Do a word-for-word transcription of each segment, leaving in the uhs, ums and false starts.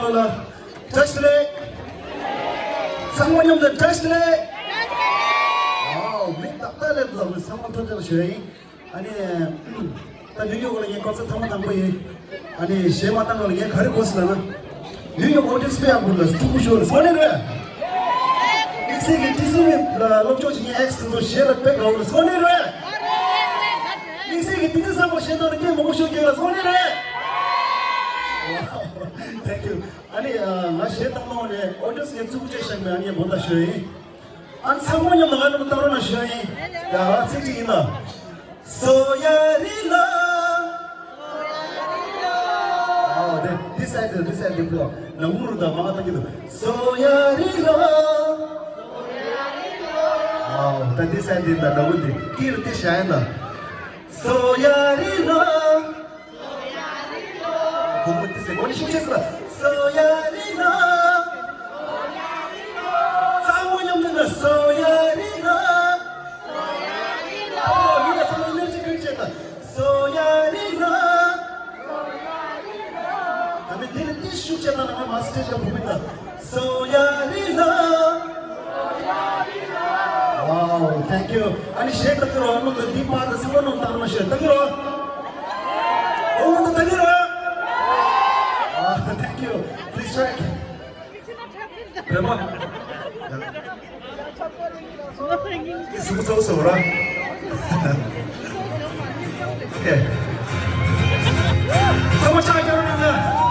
ལ་བཀྲ་ཤིས་བདེ་ལེགས། ཚང་མ་མཉམ་དུ་བཀྲ་ཤིས་བདེ་ལེགས། ཨའོ། མི་ཏག་ཏག་ལས་འདུག་ཚང་མ་ཐུགས་རྗེ་ཆེ་ཞུ་ཡ་ཡིན། ཨ་ནི། ད་ནིའུ་ཡོག་ལ་ངའི་ཀོན་སར་ཊི་ཐེངས་མ་དང་པོ་ཡིན། ཨ་ནི་གཞས་མ་བཏང་གོང་ལ་ངས་ག་རེ་གོ་སོང་ལབ་ན། ནིའུ་ཡོག་ཨོ་ཌི་ཡན་སི་དཔེ་ཡག་པོ་འདུག་ལ་ཕྲུ་གུ་ཤོར་སོང་ནི་རེད། དམིགས་བསལ་གྱི་ཊི་སི་ཝི་ལ་སློབ་སྦྱོང་བྱེད་མཁན་ཨེགས་དེ་ཚོ་གཞས་ལ་དཔེ་དགའ་བོ་འདུག་སོང་ནི་རེད། དམིགས་བསལ་གྱི་དེ་འདྲ་བཟང་པོ་གཞས་བཏང་ནས་སྐད་མང་པོ་ཤོར་རྒྱུ་ལ་སོང་ནི་རེད། Thank you. ཨ་ནི་ང་གཞས་བཏང་གོང་ནས་ཨོ་ཌི་ཡན་སི་ངས་རྩུབ་པོ་བྱས་བཞག་མེད། ཨ་ནི་ངས་མོ་ད་ཞུ་ཡ་ཡིན། ཨ་ཚང་མ་མཉམ་དུ་ང་ལ་བལྟ་རོགས་གནང་ཞུ་ཡ་ཡིན། ཡ་ཚིག་གཅིག་ཡིན་ད། སོ་ཡ་རི་ལ། ཨའོ་དེ་དེ་སའི་ཌི་དེ་སའི་ཌི་པོ་ནང་ངུ་རུ་ད་མ་ང་ཏང་གི་འདུག་སོ་ཡ་རི་ལ། ཨའོ་ད་དེ་སའི་ཌི་ད་ནང་ངུ་དེ་ཀི་རུ་དེ་ཤ་ཡ་ད། སོ་ཡ་རི་ལ། ཁོ་མོ་དེ་སེ་ཁོ་ནི་ཤུགས་ཆེ་སོ། སོ་ཡ་རི་ལ། ཚང་མ་མཉམ་དུ་ན་སོ་ཡ་རི་ལ། ཨོ་ཡིན་ན་ཚང་མ་ཨེ་ནར་ཇི་ཀུན་བྱེད་དང་། སོ་ཡ་རི་ལ། ད་མི་དེ་ནི་དེ་ཤུགས་ཆེ་དང་ན་ང་མ་སི་ཊེ་ཇི་ལ་བུ་མི་དང་། སོ་ཡ་རི་ལ། Wow, thank you. ཨ་ནི་གཞས་ལྟ་གི་རོགས། ཨ་ནི་འདི་པར་དུ་སེ་བ་ནོ་ལྟ་ནོ་གཞས་ལྟ་གི་རོགས། ཨོ་ད་ལྟ་གི་རོགས། ཨ་thank you. Please check. བེ་མ། ཀི་སུ་ཚོགས་སོ་ར། ཚང་མ་ཕྱག་རྒྱ་རོ་ན།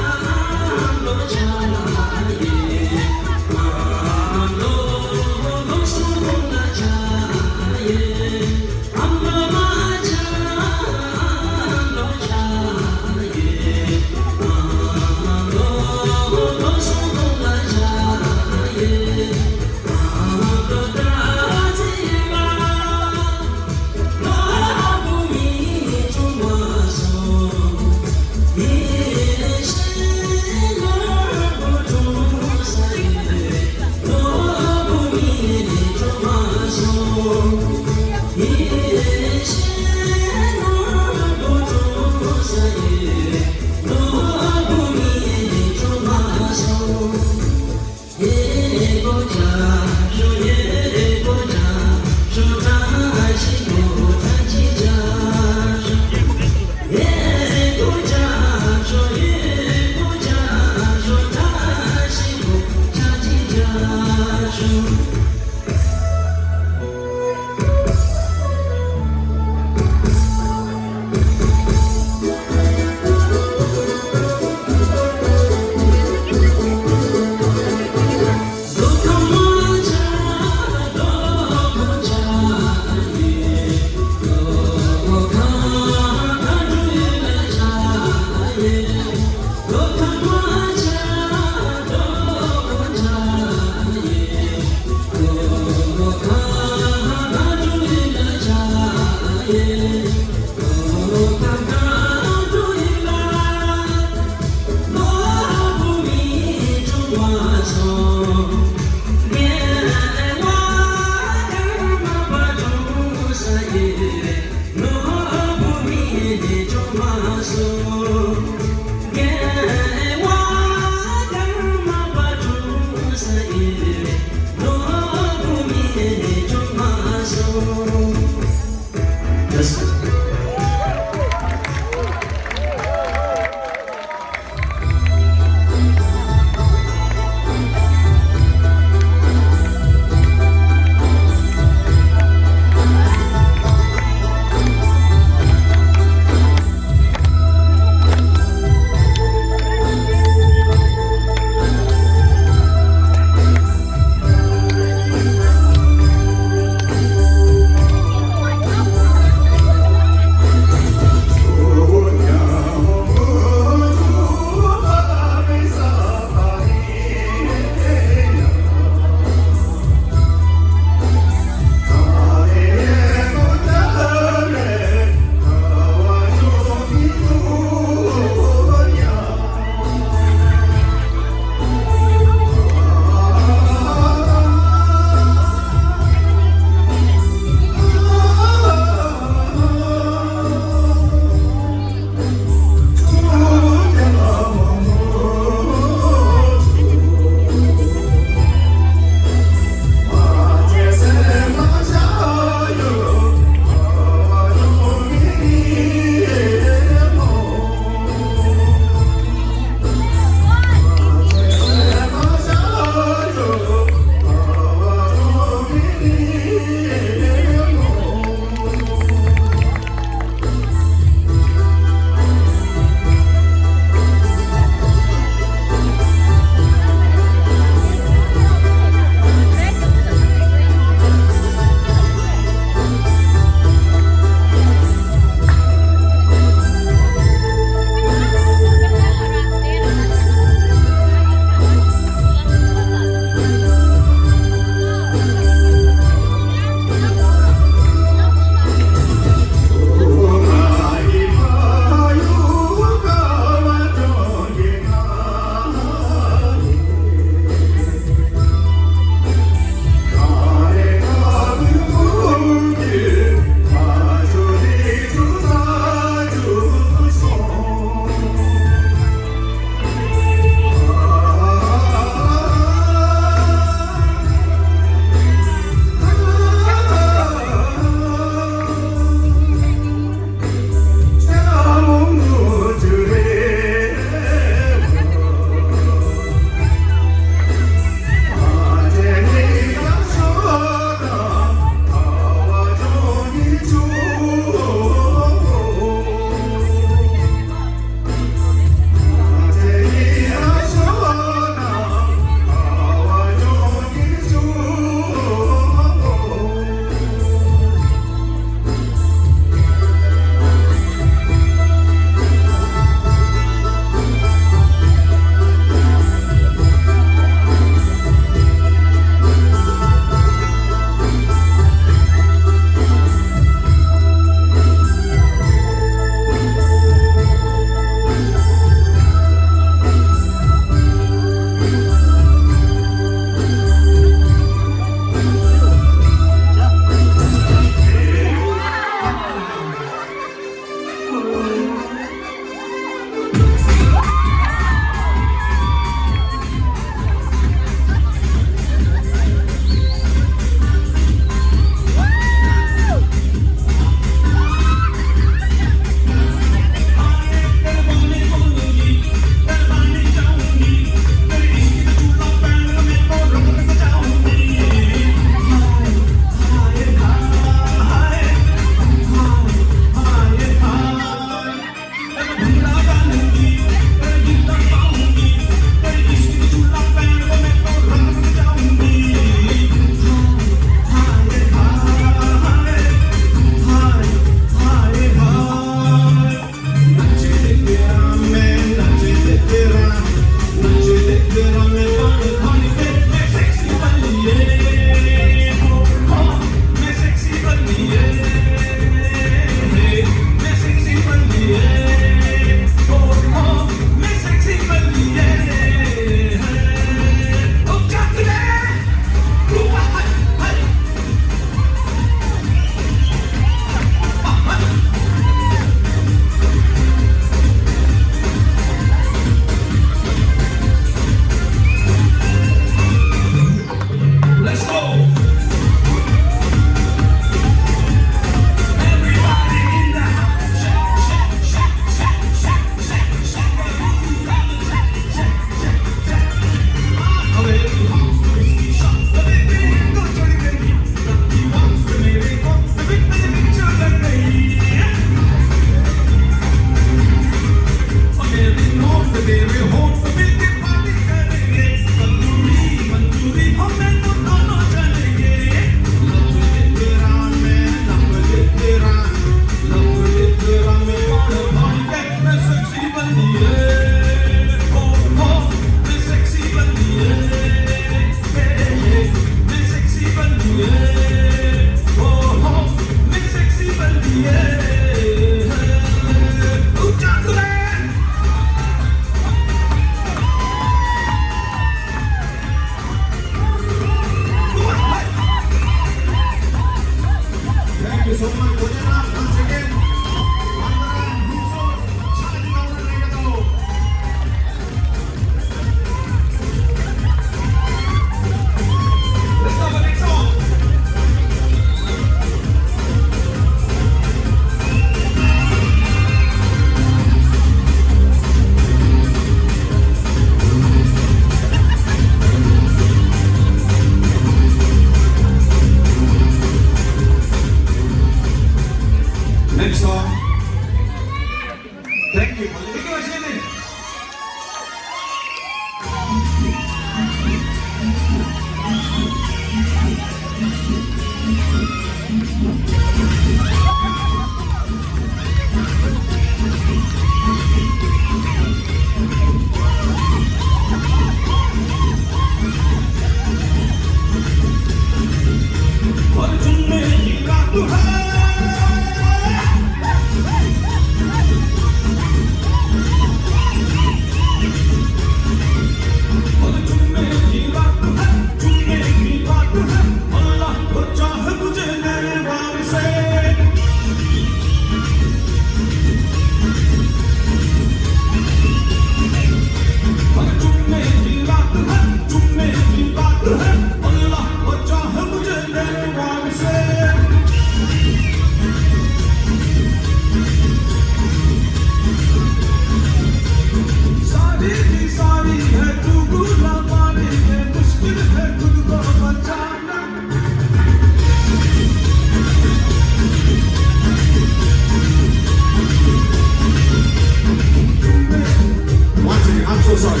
One second, I'm so sorry.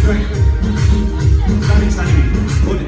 Right. Starting, starting. Hold it.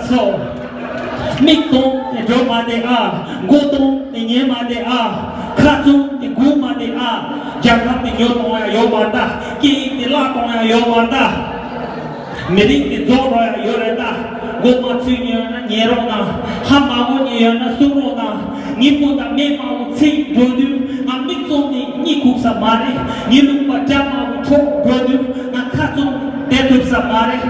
སོ། མིག་གཏོང་ནས་འགྲོ་མ་བདེ་ཨ། མགོ་གཏོང་ནས་ཉན་མ་བདེ་ཨ། ཁ་བཙུམ་ནས་སྒུག་མ་བདེ་ཨ། རྒྱལ་ཁབ་ནས་ཉོ་གཏོང་ཡ་ཡོད་མ་རེད་ད། སྐད་ཡིག་དེ་བརླག་གཏོང་ཡ་ཡོད་མ་རེད་ད། མི་རིགས་དེ་རྫོགས་འགྲོ་ཡ་ཡོད་རེད་ད། མགོ་མ་ཚོས་ཉན་ཡོད་ན་ཉན་རོགས་གནང་། ལྷ་མ་གོ་ཉན་ཡོད་ན་གསུང་རོགས་གནང་། ངའི་སྤུན་ཟླ་མེད་མ་གོ་ཚིག་འགྲོ་དུས། ང་མིག་བཙུམ་ནས་གཉིད་ཁུག་ས་མ་རེད། ངའི་ལུང་པ་རྒྱ་མ་གོ་འཕྲོག་འགྲོ་དུས། ང་ཁ་བཙུམ་བསྡད་ཐུབ་ས་མ་རེད།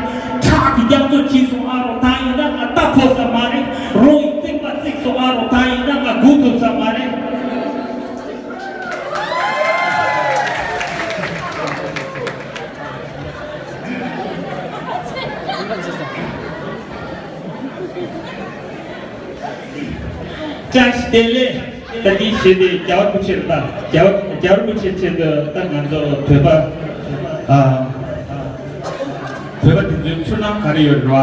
ཁྲག་གི་རྒྱ་མཚོ་ཆེ་སོང་ཨ་རོ། ད་ཡིན་ན་ང་རྟ་ཕོ་ས་མ་རེད། རོ་ཡི་རྩིག་པ་བརྩིགས་སོང་ཨ་རོ། ད་ཡིན་ན་ང་སྒུག་ཐུབ་ས་མ་རེད། བཀྲ་ཤིས་བདེ་ལེགས། ད་འདི་བྱས་ཏེ་རྒྱལ་བ་རིན་པོ་ཆེར་ད་རྒྱལ་བ་རྒྱལ་བ་རིན་པོ་ཆེའི་ཆེད་དུ་ད་ང་ཚོ་བོད་པ་ཨ་བོད་པ་དེ་ཚོའི་ཚོར་སྣང་ག་རེ་ཡོད་རེད་བ།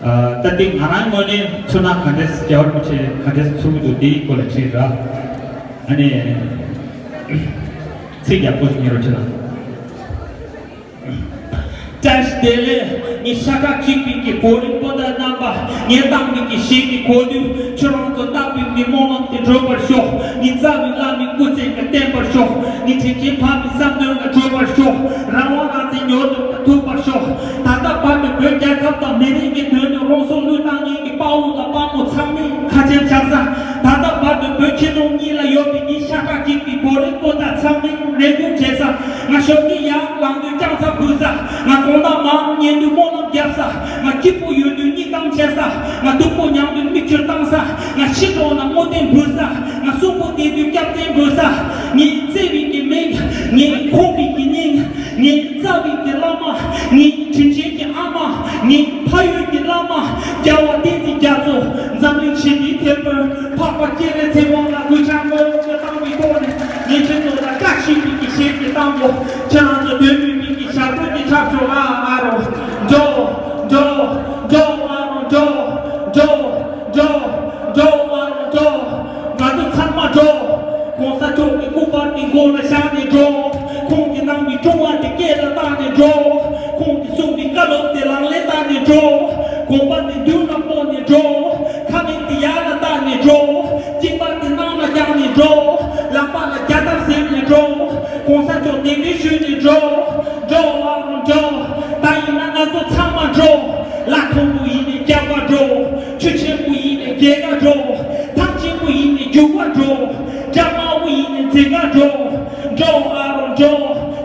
ཨ་ད་འདི་ང་རང་ངོས་ནས་ཚོར་སྣང་ག་འདྲས་རྒྱལ་བ་རིན་པོ་ཆེ་ག་འདྲས་ཚོར་གྱི་འདུག་འདིའི་སྐོར་ལ་དྲིས་ར། ཨ་ནི་ཚིག་ཡག་པོ་ཞིག་ཉན་རོགས་བྱེད་ལ། བཀྲ་ཤིས་བདེ་ལེགས། ངའི་ཤ་ཁྲག་གཅིག་པའི་གི་བོད་རིགས་སྤུན་ཟླ་རྣམ་པ། ངའི་ཏང་མི་གི་ཞིག་གི་གོ་དུས། ཁྱོད་རང་ཚོ་ཏང་མི་གི་སྨོན་ལམ་དེ་འགྲུབ་པར་ཤོག་ངའི་རྩ་བའི་བླ་མའི་སྐུ་ཚེ་ག་བརྟན་པར་ཤོག་ངའི་དྲིན་ཆེན་ཕ་མའི་བསམ་དོན་ག་འགྲུབ་པར་ཤོག་རང་དབང་རང་བཙན་མྱུར་དུ་ག་ཐོབ་པར་ཤོག་ད་ལྟ་བར་དུ་བོད་རྒྱལ་ཁབ་དང་མི་རིགས་ཀྱི་དོན་དུ་རང་སྲོག་བློས་བཏང་མཁན་གྱི་དཔའ་བོ་དང་དཔའ་མོ་ཚང་མའི་ཁ་ཆེམས་བཞག་ས། ད་ལྟ་བར་དུ་བོད་ཁྱིམ་ནང་གཉིས་ལ་ཡོད་པའི་ངའི་ཤ་ཁྲག་གཅིག་པའི་བོད་རིགས་སྤུན་ཟླ་ཚང་མའི་རེ་སྒུག་བྱེད་ས། ང་ཞོགས་ཀས་ཡར་ལངས་དུས་སྐྱག་རྫ་འབུལ་ས། ང་གོང་ཐང་མར་ཉལ་དུས་སྨོན་ལམ་རྒྱབ་ས། ང་སྐྱིད་པོ་ཡོད་དུས་སྙིང་གཏམ་བཤད་ས། ང་སྡུག་པོ་མྱངས་དུས་མིག་ཆུ་བཏང་ས། ང་ཤི་འགྲོ་ན་བསྔོ་རྟེན་འབུལ་ས། ང་གསོན་པོ་བསྡད་དུས་སྐྱབས་རྟེན་འབུལ་ས། ངའི་བརྩེ་བའི་གི་མིག་ངའི་ཁོག་པའི་གི་སྙིང་། ངའི་རྩ་བའི་གི་བླ་མ། ངའི་དྲིན་ཆེན་གྱི་ཨ་མ། ངའི་ཕ་ཡུལ་གྱི་བླ་མ། རྒྱལ་བ་བསྟན་འཛིན་རྒྱ་མཚོ། འཛམ་གླིང་ཞི་བདེའི་དེད་དཔོན། འཕགས་པ་སྤྱན་རས་གཟིགས་དབང་ལ་གུས་ཕྱག་སྔོན་དུ་བཏང་བའི་ཐོག་ནས། ངས་ཁྱེད་ཚོ་ལ་བཀྲ་ཤིས་པའི་གི་ཞལ་གྱིས་བཏང་གོ། ཁྱེད་རང་ཚོ་དོན་མེད་པའི་གི་ཞབས་བྲོ་གི་འཁྲབ་ཤོག་ཨ་ཨ་རོ། འགྲོ། འགྲོ། འགྲོ་ཨ་རོ། འགྲོ། འགྲོ། འགྲོ། འགྲོ་ཨ་རོ། འགྲོ། ང་ཚོ་ཚང་མ་འགྲོ། གོང་ས་མཆོག་གི་སྐུ་པར་དེ་མགོ་ལ་བཞག་ནས་འགྲོ། ཁོང་གིས་གནང་བའི་སྲུང་བ་དེ་སྐེ་ལ་བཏགས་ནས་འགྲོ། ཁོང་གིས་གསུངས་པའི་བཀའ་སློབ་དེ་ལག་ལེན་བསྟར་ནས་འགྲོ། དགོངས་པ་དེ་མདུན་ལ་བསྐོར་ནས་འགྲོ། ཁ་མིག་དེ་ཡར་ལ་བལྟས་ནས་འགྲོ། སྐྱིན་པ་དེ་གནམ་ལ་བརྒྱངས་ནས་འགྲོ། ལག་པ་ལ་རྒྱ་དར་གཟེངས་ནས་འགྲོ། གོང་ས་མཆོག་གདན་འདྲེན་ཞུས་ནས་འགྲོ། འགྲོ་ཨ་རོ་འགྲོ། ད་ཡིན་ན་ང་ཚོ་ཚང་མ་འགྲོ། ལ་མཐོན་པོ་ཡིན་ནས་རྒྱབ་པ་འགྲོ། ཆུ་ཆེན་པོ་ཡིན་ནས་རྒྱལ་ཁ་འགྲོ། ཐང་ཆེན་པོ་ཡིན་ནས་རྒྱུག་པ་འགྲོ། དགྲ་དམར་པོ་ཡིན་ནས་འཛིང་ག་འགྲོ། འགྲོ་ཨ་རོ་འགྲོ།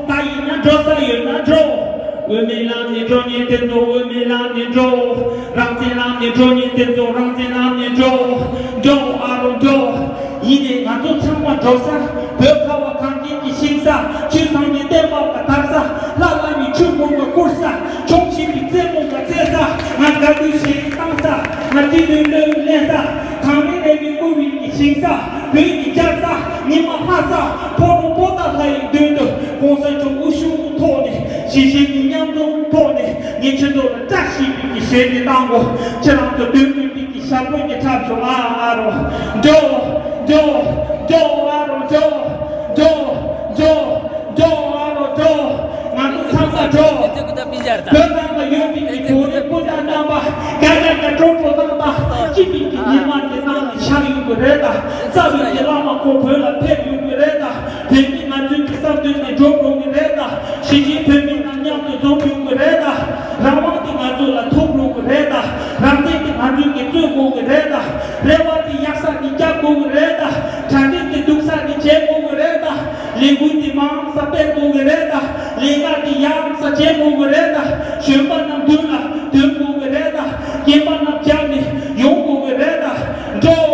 ད་ཡིན་ན་འགྲོ་ས་ཡོད་ན་འགྲོ། དབུ་མའི་ལམ་ནས་འགྲོ་མཁན་དེ་ཚོ་དབུ་མའི་ལམ་ནས་འགྲོ། རང་བཙན་ལམ་ནས་འགྲོ་མཁན་དེ་ཚོ་རང་བཙན་ལམ་ནས་འགྲོ། འགྲོ་ཨ་རོ་འགྲོ། ཡིན་ནས་ང་ཚོ་ཚང་མ་འགྲོ་ས། བོད་ཁ་བ་གངས་ཅན་གྱི་ཞིང་ས། ཆོས་སངས་རྒྱས་བསྟན་པ་ག་དར་ས། ལྷ་བླ་མའི་ཆོས་སྐོར་ག་བསྐོར་ས། ཆོས་བྱེད་པའི་རྩེད་མོ་ག་རྩེ་ས། ང་དགའ་སྡུག་ཞེ་བཏང་ས། ང་བདེ་སྡུག་བློས་གླན་ས། གངས་རི་རས་པའི་སྐུ་བའི་གི་ཞིང་ས། བོད་ཀྱི་རྒྱལ་ས། ཉི་མ་ལྷ་ས། ཕོ་བྲང་པོ་ཏཱ་ལ་ཡི་མདུན་དུ། གོང་ས་མཆོག་དབུ་བཞུགས་ཐོག་ནས། ཞི་བྱེད་ཀྱི་མཉམ་འཛོམས་ཐོག་ནས། ངས་ཁྱེད་ཚོ་ལ་བཀྲ་ཤིས་པའི་གི་ཞལ་འདེབས་བཏང་གོ། ཁྱེད་རང་ཚོ་དོན་མེད་པའི་གི་ཞབས་བྲོ་གི་འཁྲབ་ཤོག་ཨ་ཨ་རོ། འགྲོ། འགྲོ། འགྲོ་ཨ་རོ་འགྲོ། འགྲོ། འགྲོ། འགྲོ་ཨ་རོ་འགྲོ། ང་ཚོ་ཚང་མ་འགྲོ། བོད་ནང་ལ་ཡོད་པའི་གི་བོད་རིགས་སྤུན་ཟླ་རྣམ་པ། དགའ་དགའ་དགའ་སྤྲོ་སྤྲོ་གནང་དང་། སྐྱིད་པའི་གི་ཉི་མ་དེ་ནང་ནས་ཤར་ཡོང་གི་རེད་ད། རྩ་བའི་གི་བླ་མ་ཁོང་བོད་ལ་ཕེབས་ཡོང་གི་རེད་ད། བོད་མི་ང་ཚོའི་གི་བསམ་དོན་དེ་འགྲུབ་འགྲོ་གི་རེད་ད། གཞིས་བྱེས་བོད་མི་རྣམས་མཉམ་དུ་འཛོམས་ཡོང་གི་རེད་ད། རང་དབང་དེ་ང་ཚོ་ལ་ཐོབ་འགྲོ་གི་རེད་ད། རང་བཙན་དེ་ང་ཚོས་ཀྱིས་རྩོད་དགོས་ཀྱི་རེད་ད། རེ་བ་དེ་ཡག་ས་ནས་རྒྱག་དགོས་ཀྱི་རེད་ད། གྲ་སྒྲིག་དེ་སྡུག་ས་ནས་བྱེད་དགོས་ཀྱི་རེད་ད། ལས་འགུལ་དེ་མང་ས་སྤེལ་དགོས་ཀྱི་རེད་ད། ལས་ཀ་དེ་ཡག་ས་བྱེད་དགོས་ཀྱི་རེད་ད། གཞོན་པ་རྣམས་མདུན་ལ་ཐོན་དགོས་ཀྱི་རེད་ད། རྒན་པ་རྣམས་རྒྱབ་ནས་ཡོང་དགོས་ཀྱི་རེད་ད། འགྲོ།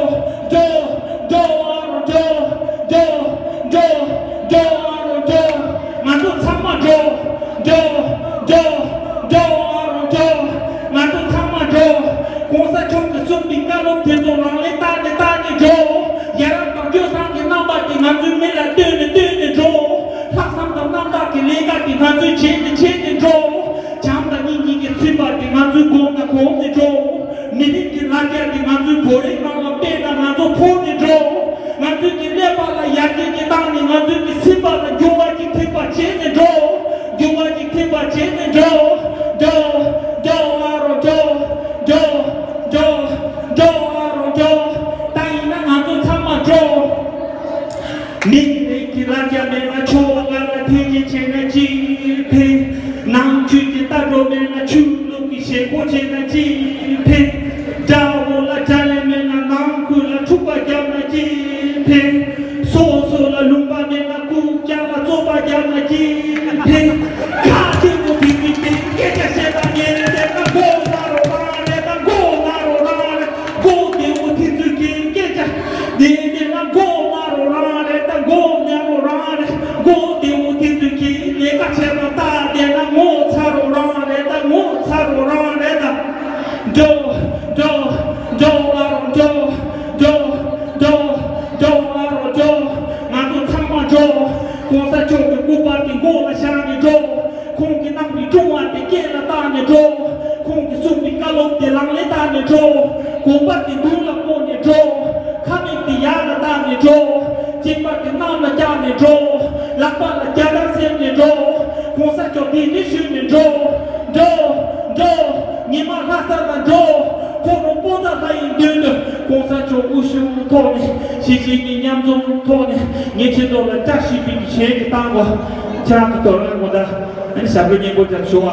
འགྲོ། འགྲོ་ཨ་རོ་འགྲོ། འགྲོ། འགྲོ། འགྲོ་ཨ་རོ་འགྲོ། ང་ཚོ་ཚང་མ་འགྲོ། འགྲོ། འགྲོ། འགྲོ་ཨ་རོ་འགྲོ། ང་ཚོ་ཚང་མ་འགྲོ། གོང་ས་མཆོག་གིས་གསུངས་པའི་བཀའ་སློབ་དེ་ཚོ་ལག་ལེན་བསྟར་ནས་བསྟར་ནས་འགྲོ། ཡ་རབས་དང་སྤྱོད་བཟང་གི་རྣམ་པ་དེ་ང་ཚོའི་མི་ལ་སྟོན་ནས་སྟོན་ནས་འགྲོ། ལྷག་བསམ་དང་རྣམ་དག་གི་ལས་ཀ་དེ་ང་ཚོས་བྱས་ནས་བྱས་ནས་འགྲོ། བྱམས་དང་སྙིང་རྗེ་གི་ཚིག་པ་དེ་ང་ཚོས་གོམས་དང་གོམས་ནས་འགྲོ། མི་རིགས་ཀྱི་ལ་རྒྱ་དེ་ང་ཚོའི་བོད་རིགས་ནང་ལ་སྤེལ་ན་ང་ཚོ་ཕོག་ནས་འགྲོ། ང་ཚོའི་གི་ཀླད་པ་ལ་ཡར་རྒྱས་ཀྱི་སྟེང་ནས་ང་ཚོའི་གི་སེམས་པ་ལ་འགྱུར་བ་ཅིག་ཐེབས་པ་བྱས་ནས་འགྲོ། འགྱུར་བ་ཅིག་ཐེབས་པ་བྱས་ནས་འགྲོ། འགྲོ། འགྲོ་ཨ་རོ་འགྲོ། འགྲོ། དགྲ་བོ་ལ་དགྲ་ལན་མེད་ན་ནང་ཁུལ་ལ་འཁྲུག་པ་བརྒྱབ་ན་ཅི་ཕན། སོ་སོ་ལ་ལུང་པ་མེད་ན་རྐུབ་བཀྱག་ལ་བཙོག་པ་བརྒྱབ་ན་ཅི་ཕན། ཁ་ཆེ་པོ་དེ་ཚོས་ཀྱི་སྐད་ཆ་བཤད་པ་ཉན་བསྡད་ན་མགོ་ན་རོ་རང་རེད་ད། མགོ་ན་རོ་རང་རེད། མགོ་བདེ་བོ་དེ་ཚོས་ཀྱི་སྐད་ཆ་བདེ་བསྡད་ན་མགོ་ན་རོ་རང་རེད་ད། མགོ་ན་རོ་རང་རེད། མགོ་བདེ་བོ་དེ་ཚོས་ཀྱི་ལས་ཀ་བྱས་པ་ལྟ་བསྡད་ན་ངོ་ཚ་རོ་རང་རེད་ད། ངོ་ཚ་རོ་རང་རེད་ད། འགྲོ་འགྲོ་འགྲོ་ཨ་རོ་འགྲོ། འགྲོ་འགྲོ་འགྲོ་ཨ་རོ་འགྲོ། ང་ཚོ་ཚང་མ་འགྲོ། གོང་ས་མཆོག་གི་སྐུ་པར་དེ་མགོ་ལ་བཞག་ནས་འགྲོ། ཁོང་གིས་གནང་པའི་སྲུང་བ་དེ་སྐེ་ལ་བཏགས་ནས་འགྲོ། ཁོང་གིས་གསུངས་པའི་བཀའ་སློབ་དེ་ལག་ལེན་བསྟར་ནས་འགྲོ། དགོངས་པ་དེ་མདུན་ལ་བསྐོར་ནས་འགྲོ། ཁ་མིག་དེ་ཡར་ལ་བལྟས་ནས་འགྲོ། སྤྱན་པ་དེ་གནམ་ལ་བཀྱགས་ནས་འགྲོ། ལག་པ་ལ་རྒྱ་དར་ཟེར་ནས་འགྲོ། གོང་ས་མཆོག་གདན་འདྲེན་ཞུས་ནས་འགྲོ། འགྲོ། འགྲོ། ཉི་མ་ལྷ་ས་ལ་འགྲོ། ཁོ་རང་པོ་ཏ་ལྷ་ཡི་མདུན་དུ་གོང་ས་མཆོག་དབུ་བཞུགས་ཐོག་ནས་གཞིས་བྱེས་ཀྱི་མཉམ་འཛོམས་ཐོག་ནས་ངའི་ཁྱེད་ཚོ་ལ་བཀྲ་ཤིས་པའི་གཞས་ཀྱི་བཏང་གོ། ཁྱེད་རང་ཚོ་དོ་རང་ངོ་ད་ཨ་ནི་ཞབས་བྲོ་སྙན་པོ་ཅིག་ཞུ་བ།